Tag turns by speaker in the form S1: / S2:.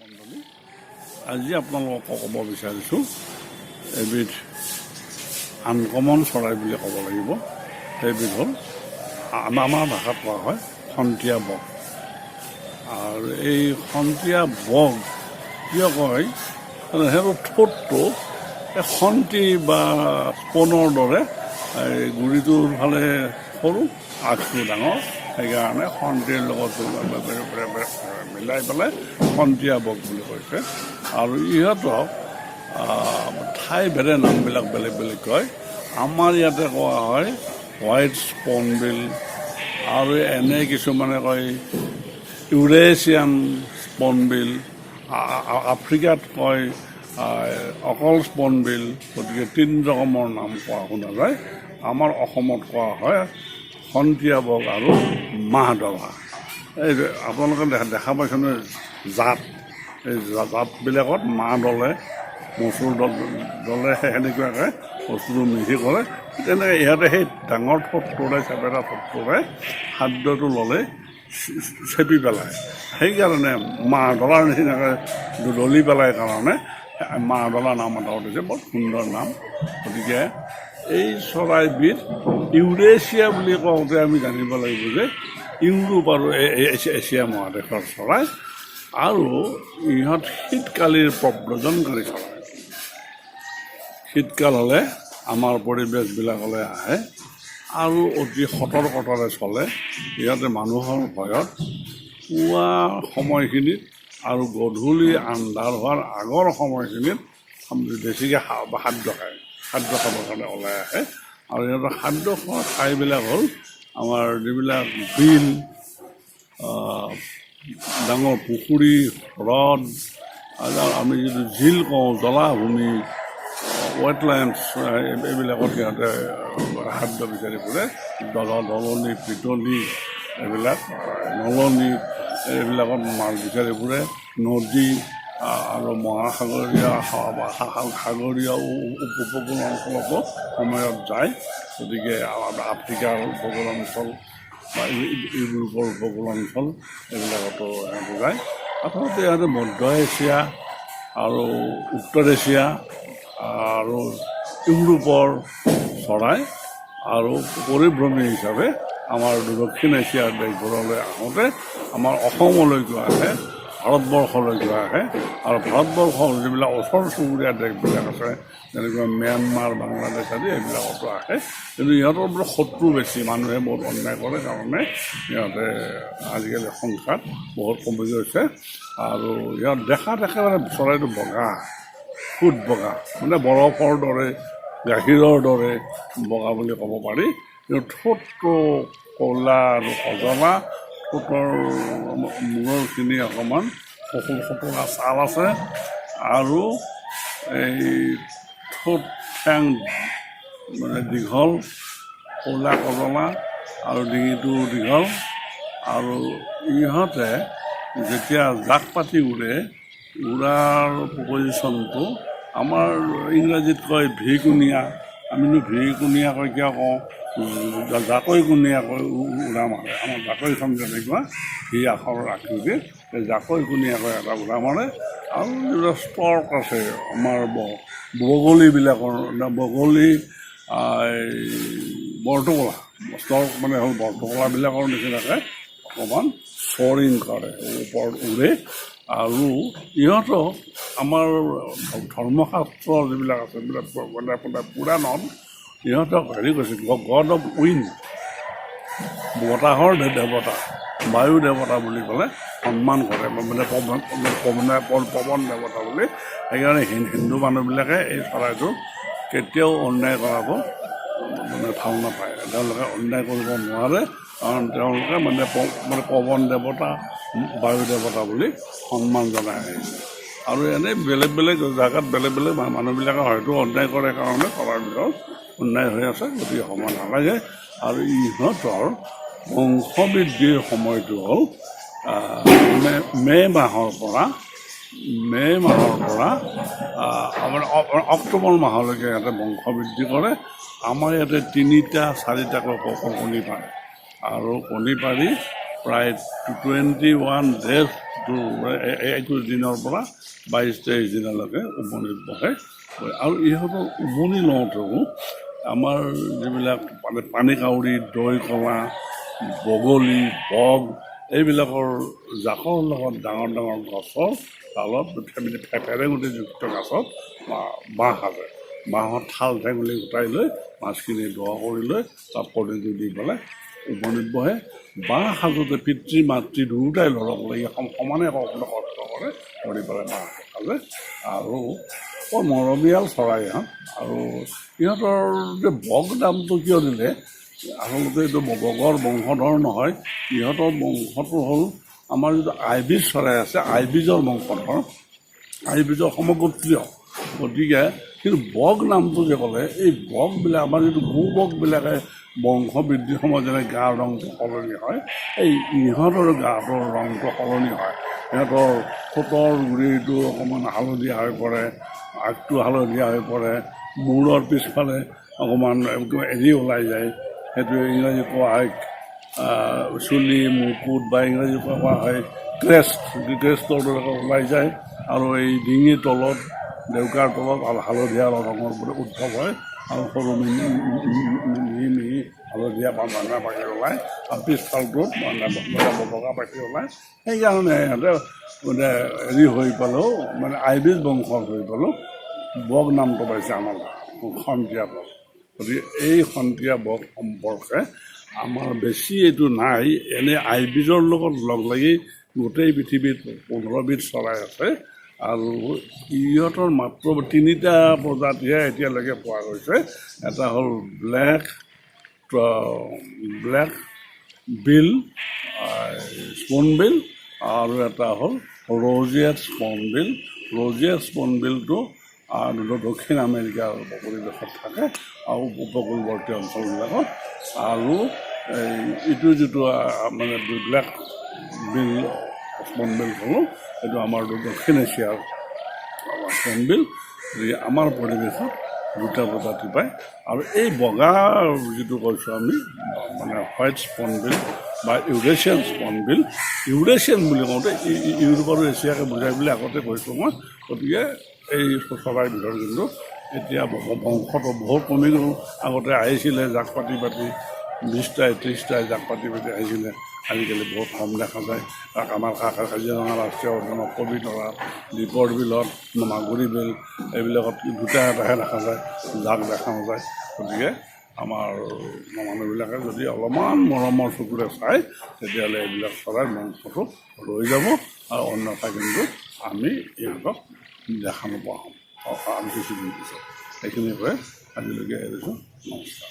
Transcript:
S1: মণ্ডলী, আজি আপোনালোকক ক'ব বিচাৰিছোঁ এবিধ আনকমন চৰাই বুলি ক'ব লাগিব। সেইবিধ হ'ল, আমাৰ ভাষাত কোৱা হয় খন্তীয়া বগ। আৰু এই খন্তীয়া বগ কিয় কয়? মানে সিহঁতৰ ঠোঁটটো এই খন্তি বা স্পুনৰ দৰে, এই গুৰিটোৰ ফালে সৰু, আগটো ডাঙৰ। সেইকাৰণে খন্তিৰ লগত মিলাই পেলাই খন্তীয়া বগ বুলি কৈছে। আৰু ইহঁতক ঠাই ভেদে নামবিলাক বেলেগ বেলেগ কয়। আমাৰ ইয়াতে কোৱা হয় হোৱাইট স্পনবিল আৰু এনে কিছুমানে কয় ইউৰেছিয়ান স্পনবিল, আফ্ৰিকাত কয় অকল স্পনবিল। গতিকে তিনি ৰকমৰ নাম কোৱা শুনা যায়। আমাৰ অসমত কোৱা হয় খন্তীয়া বগ আৰু মাহডলা। এই যে আপোনালোকে দেখা পাইছেনে জাত, এই জাতবিলাকত মাহ দলে, মচুৰ দলে, সেনেকুৱাকৈ বস্তুটো মিহি কৰে। তেনেকৈ ইহঁতে সেই ডাঙৰ ঠোঁটটোৰে, চেপেটা ঠোঁটটোৰে খাদ্যটো ল'লে চেপি পেলায়। সেইকাৰণে মাহ ডলাৰ নিচিনাকৈ দলি পেলাই কাৰণে মাহ ডলা নাম এটা দিছে। বৰ সুন্দৰ নাম। গতিকে এই চৰাইবিধ ইউৰেছিয়া বুলি কওঁতে আমি জানিব লাগিব যে ইউৰোপ আৰু এছিয়া মহাদেশৰ চৰাই আৰু ইহঁত শীতকালীৰ প্ৰব্ৰজনকাৰী চৰাই। শীতকাল হ'লে আমাৰ পৰিৱেশবিলাকলৈ আহে আৰু অতি সতৰ্কতাৰে চলে। ইহঁতে মানুহৰ ভয়ত পুৱা সময়খিনিত আৰু গধূলি আন্ধাৰ হোৱাৰ আগৰ সময়খিনিত বেছিকৈ খাদ্য খায়। খাদ্য খাবৰ কাৰণে ওলাই আহে। আৰু ইহঁতৰ খাদ্য খোৱা ঠাইবিলাক হ'ল আমাৰ যিবিলাক বিল, ডাঙৰ পুখুৰী, হ্ৰদ আৰু আমি যিটো ঝিল কওঁ, জলাভূমি, ৱেটলেণ্ডছ, এইবিলাকত সিহঁতে খাদ্য বিচাৰি ফুৰে। দলনি, পিটনি, এইবিলাক নলনি, এইবিলাকত মাছ বিচাৰি ফুৰে। নদী আৰু মহাসাগৰীয়, সাগৰীয় উপকূল অঞ্চলতো সময়ত যায়। গতিকে আফ্ৰিকাৰ উপকূল অঞ্চল বা ইউৰোপৰ উপকূল অঞ্চল, এইবিলাকতো সিহঁতে যায়। আচলতে ইহঁতে মধ্য এছিয়া আৰু উত্তৰ এছিয়া আৰু ইউৰোপৰ চৰাই আৰু পৰিভ্ৰমী হিচাপে আমাৰ দক্ষিণ এছিয়াৰ দেশবোৰলৈ আহোঁতে আমাৰ অসমলৈকো আহে, ভাৰতবৰ্ষলৈকো আহে। আৰু ভাৰতবৰ্ষৰ যিবিলাক ওচৰ চুবুৰীয়া দেশবিলাক আছে, যেনেকুৱা ম্যানমাৰ, বাংলাদেশ আদি, এইবিলাকতো আহে। কিন্তু ইহঁতৰ বোলে শত্ৰু বেছি, মানুহে বহুত অন্যায় কৰে কাৰণে সিহঁতে আজিকালি সংখ্যাত বহুত কমি গৈছে। আৰু ইহঁত দেখাত একেবাৰে চৰাইটো বগা, খুব বগা, মানে বৰফৰ দৰে, গাখীৰৰ দৰে বগা বুলি ক'ব পাৰি। কিন্তু ঠোঁটটো ক'লা আৰু কজলা। ঠোঁটৰ মূৰৰখিনি অকণমান সোতোৰা ছাল আছে আৰু এই ঠোঁট, ঠেং মানে দীঘল, ক'লা কজলা আৰু ডিঙিটো দীঘল। আৰু ইহঁতে যেতিয়া জাক পাতি উৰে, উৰাৰ পজিশ্যনটো আমাৰ ইংৰাজীত কয় ভি কোণীয়া। আমিনো ভি কোণীয়াকৈ কিয় কওঁ? জাকৈ কোণীয়াকৈ উৰা মাৰে। আমাৰ জাকৈখন যেনেকুৱা ভি আখৰৰ আকৃতিৰ, এই জাকৈ কোণীয়াকৈ এটা উৰা মাৰে। আৰু যিবিলাক ষ্টৰ্ক আছে, আমাৰ বগলীবিলাকৰ, বগলী, এই বৰটোকোলা, ষ্টৰ্ক মানে হ'ল বৰটোকোলাবিলাকৰ নিচিনাকৈ অকণমান চৰিং কৰে, ওপৰত উৰে। আৰু ইহঁতক আমাৰ ধৰ্মশাস্ত্ৰ যিবিলাক আছে, এইবিলাক মানে আপোনাৰ পুৰাণত ইহঁতক হেৰি কৈছে, গড অফ উইণ্ড, বতাহৰ দেৱতা, বায়ু দেৱতা বুলি ক'লে সন্মান কৰে, মানে পৱন দেৱতা বুলি। সেইকাৰণে হিন্দু মানুহবিলাকে এই চৰাইটো কেতিয়াও অন্যায় কৰাটো মানে ভাল নাপায়। তেওঁলোকে অন্যায় কৰিব নোৱাৰে, কাৰণ তেওঁলোকে মানে পৱন দেৱতা, বায়ু দেৱতা বুলি সন্মান জনাই আহিছে। আৰু এনেই বেলেগ বেলেগ জেগাত বেলেগ বেলেগ মানুহবিলাকে হয়তো অন্যায় কৰে কাৰণে চৰাইবিলাকৰ অন্যায় হৈ আছে। গতিকে হ'ব নালাগে। আৰু ইহঁতৰ বংশবৃদ্ধিৰ সময়টো হ'ল মে' মাহৰ পৰা আমাৰ অক্টোবৰ মাহলৈকে ইহঁতে বংশবৃদ্ধি কৰে। আমাৰ ইয়াতে তিনিটা চাৰিটাকৈ কণী পাৰে আৰু কণী পাৰি প্ৰায় 21 ডেজ টু 21 দিনৰ পৰা 22-23 দিনলৈকে উমনিত বহে। আৰু ইহঁতৰ উমনি লওঁতেও আমাৰ যিবিলাক মানে পানী কাউৰী, দৈকলা, বগলী, বগ এইবিলাকৰ জাকৰ লগত ডাঙৰ ডাঙৰ গছৰ ডালত ফেৰেঙুটিযুক্ত গছত বাহ সাজে। বাঁহত ঠাল ঠেঙুলি গোটাই লৈ মাছখিনি দ কৰি লৈ তাত কণীটো দি পেলাই উমনিত বহে। বাহ সাজোঁতে পিতৃ মাতৃ দুয়োটাই লগ লাগি সমানে কষ্ট কৰে, কৰি পেলাই বাঁহ সাজে। আৰু বৰ মৰমীয়াল চৰাই ইহঁত। আৰু ইহঁতৰ যে বগ নামটো কিয় দিলে? আচলতে এইটো বগৰ বংশধৰ নহয়। ইহঁতৰ বংশটো হ'ল আমাৰ যিটো আইবিজ চৰাই আছে, আইবিজৰ বংশধৰ, আইবিজৰ সমগোত্ৰীয়। গতিকে কিন্তু বগ নামটো যে ক'লে, এই বগবিলাক আমাৰ যিটো গো বগবিলাকে বংশ বৃদ্ধিৰ সময়ত যেনে গাৰ ৰংটো সলনি হয়, এই ইহঁতৰ গাটোৰ ৰংটো সলনি হয়। সিহঁতৰ ঠোঁটৰ গুৰিটো অকণমান হালধীয়া হৈ পৰে, আগটো হালধীয়া হৈ পৰে, মূৰৰ পিছফালে অকণমান এৰি ওলাই যায়। সেইটো ইংৰাজীত কোৱা হয় চুলি মুকুট বা ইংৰাজীত কোৱা হয় ক্ৰেষ্ট। ক্ৰেষ্টৰ দৰে ওলাই যায়। আৰু এই ডিঙিৰ তলত, ডেউকাৰ তলত হালধীয়া ৰঙৰ উদ্ভৱ হয় আৰু সৰু মিহি মিহি হালধীয়া বান্ধা পাখি ওলায় আৰু পিছফালটোত মানে বগা পাখি ওলায়। সেইকাৰণে ইহঁতে মানে হেৰি হৈ পেলাইও, মানে আইবিজ বংশৰ হৈ পেলাইও বগ নামটো পাইছে আমাৰ খন্তীয়া বগ। গতিকে এই খন্তীয়া বগ সম্পৰ্কে আমাৰ বেছি এইটো নাই। এনেই আইবিজৰ লগত লগ লাগি গোটেই পৃথিৱীত 15বিধ চৰাই আছে আৰু ইহঁতৰ মাত্ৰ তিনিটা প্ৰজাতিহে এতিয়ালৈকে পোৱা গৈছে। এটা হ'ল ব্লেক ব্লেক বিল স্পুনবিল আৰু এটা হ'ল ৰজিয়েট স্পুনবিল। ৰজিয়েট স্পুনবিলটো আৰু দক্ষিণ আমেৰিকাৰ পৰিৱেশত থাকে আৰু উপকূলৱৰ্তী অঞ্চলবিলাকত। আৰু এই ইটো যিটো মানে ব্লেক বিল স্পুনবিল ক'লোঁ, এইটো আমাৰ দক্ষিণ এছিয়াৰ স্পুনবিল। গতিকে আমাৰ পৰিৱেশত দুটা প্ৰজাতি পায়। আৰু এই বগা যিটো কৈছোঁ আমি, মানে হোৱাইট স্পনবিল বা ইউৰেছিয়ান স্পনবিল, ইউৰেছিয়ান বুলি কওঁতে ইউৰোপ আৰু এছিয়াকে বুজাই বুলি আগতে কৈছোঁ মই। গতিকে এই চৰাইবিধৰ কিন্তু এতিয়া বংশটো বহুত কমি গ'ল। আগতে আহিছিলে জাক পাতি পাতি, 20টাই 30টাই জাক পাতি পাতি আহিছিলে। আজিকালি বহুত কম দেখা যায়। আমাৰ কাজিৰঙা ৰাষ্ট্ৰীয় উদ্যানত, পবিতৰাত, দীপৰ বিলত, মাগুৰী বিল এইবিলাকত দুটা এটাহে দেখা যায়, জাক দেখা নাযায়। গতিকে আমাৰ মানুহবিলাকে যদি অলপমান মৰমৰ চকুৰে চায়, তেতিয়াহ'লে এইবিলাক চৰাইৰ বংশটো ৰৈ যাব আৰু অন্যথা কিন্তু আমি ইহঁতক দেখা নোপোৱা হ'ম আমি কিছুদিন পিছত। এইখিনি কৈ আজিলৈকে এৰিছোঁ। নমস্কাৰ।